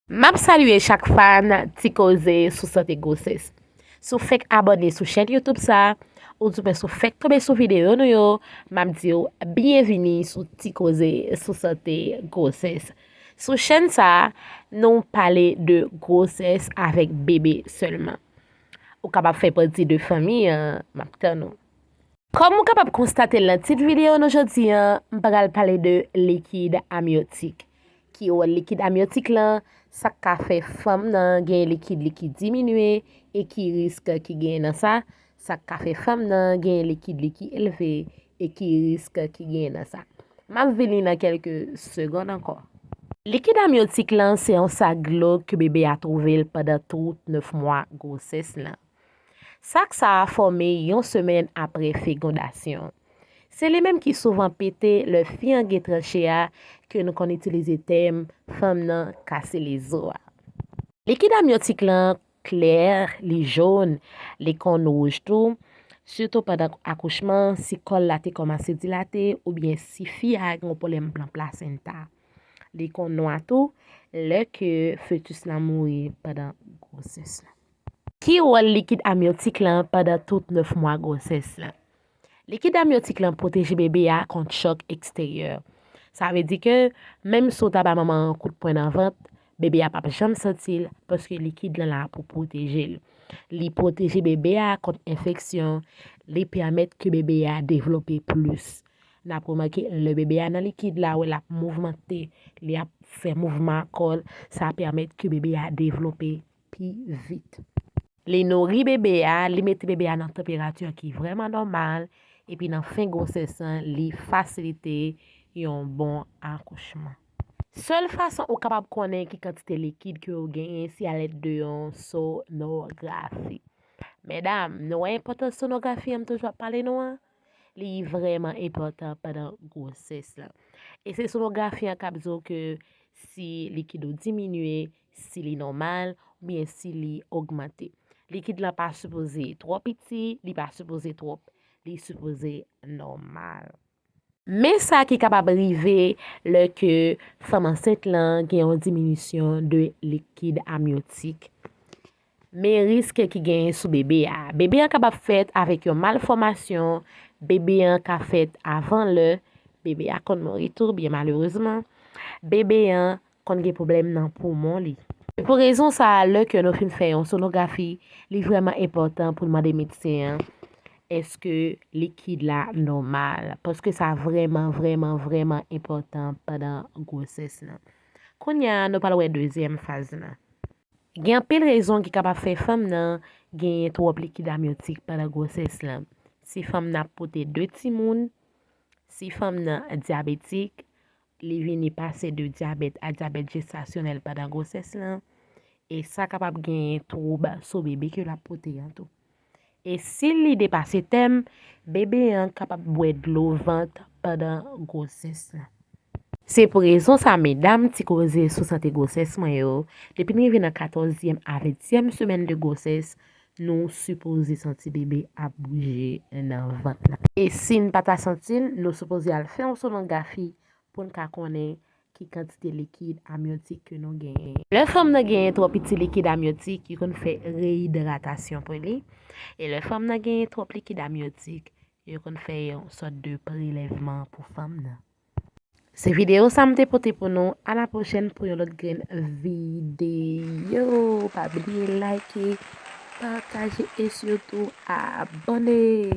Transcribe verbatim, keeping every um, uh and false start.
M ap salye chak fan Ti Koze sou sante gwosès. Si w fèk abòne sou chèn YouTube sa, oudimwen si w fèk tonbe sou videyo nou yo, m ap di w byenvini sou Ti Koze sou sante gwosès. Sou chèn sa, nou pale de gwosès avèk bebe sèlman. Ou kapab fè pati de fanmi an, m ap tann ou. Kòm ou kapab konstate l nan tit videyo nou jodi a, m pral pale de likid amyotik. Ki wòl likid amyotik lan? Sa k ka fè fanm nan gen likid li ki diminye e ki risk ki genyen nan sa? Sa k ka fè fanm nan gen likid li ki elve e ki risk ki genyen nan sa? M ap vini nan kèlke segonn ankò. Likid amyotik lan se yon sak dlo ke bebe a twouve l pandan tout nèf mwa gwosès lan. Sak sa a fòme yon semèn apre fegondasyon. Se li menm ki souvan pete lè fi an gen tranche a, ke nou konn itilize tèm fanm nan kase lezo a. Likid amyotik lan klè, li jòn, li konn wouj tou, sitou pandan akouchman, si kòl la te kòmanse dilate oubyen si fi a gen yon pwoblèm nan plasenta. Li konn nwa tou lè ke fetis lan mouri pandan gwosès lan. Ki wòl likid amyotik lan pandan tout nèf mwa gwosès lan? Likid amyotik lan pwoteje bebe a kont chòk eksteryè. Sa vle di ke menm si w ta ba manman an kout pwen nan vant, bebe a p ap janm santi l paske likid lan la pou pwoteje l. Li pwoteje bebe a kont enfeksyon, li pèmèt ke bebe a devlope plis. N ap remake lè bebe a nan likid la, wè l ap mouvmante, li ap fè mouvman kò l, sa pèmèt ke bebe a devlope pi vit. Li nouri bebe a, li mete bebe a nan tanperati ki vrèman nòmal, epi nan fen gwosès lan, li fasilite yon bon akouchman. Sèl fason ou kapab konnen ki kantite likid ke w genyen, se alèd de yon sonografi. Medam, nou wè enpòtans sonografi an m toujou ap pale nou an? Li vrèman enpòtan pandan gwosès lan. E se sonografi an k ap di w ke si likid ou diminye, si li nòmal, oubyen si li ogmante. Likid lan pa sipoze twò piti, li pa sipoze twòp, li sipoze nòmal. Men sa ki kapab rive lè ke fanm ansent lan gen yon diminisyon de likid amyotik. Men risk ki genyen sou bebe a. Bebe an kapab fèt avèk yon malfòmasyon, bebe an ka fèt avan lè, bebe a konn mouri tou, byen malerezman. Bebe an konn gen pwoblèm nan poumon li. Pou rezon sa a, lè ke nou fin fè yon sonografi, li vrèman enpòtan pou n mande medsen an èske likid la nòmal, paske sa vrèman, vrèman, vrèman enpòtan pandan gwosès lan. Kounye a, nou pral wè dezyèm faz lan. Gen anpil rezon ki kapab fè fanm nan genyen twòp likid amyotik pandan gwosès lan. Si fanm nan ap pote de timoun, si fanm nan dyabetik, li vini pase de dyabèt a dyabèt jestasyonèl pandan gwosès lan, e sa kapab genyen twoub sou bebe ke l ap pote an tou. E si li depase tèm, bebe an kapab bwè dlo vant pandan gwosès lan. Se pou rezon sa, medam, Ti Koze sou sante gwosès mwen yo, depi n rive nan katòzyèm a ventyèm semèn de gwosès, nou sipoze santi bebe ap bouje nan vant lan. E si n pa ta santi l, nou sipoze al fè yon sonografi pou n ka konnen ki kantite likid amyotik ke nou genyen. Lè fanm nan genyen twò piti likid amyotik, yo konn fè reyidratasyon pou li. E lè fanm nan genyen twòp likid amyotik, yo konn fè yon sòt de prelèvman pou fanm nan. Se videyo sa m te pote pou nou. A la pwochèn pou yon lòt grenn videyo. Pa bliye like, pataje e sitou abòne.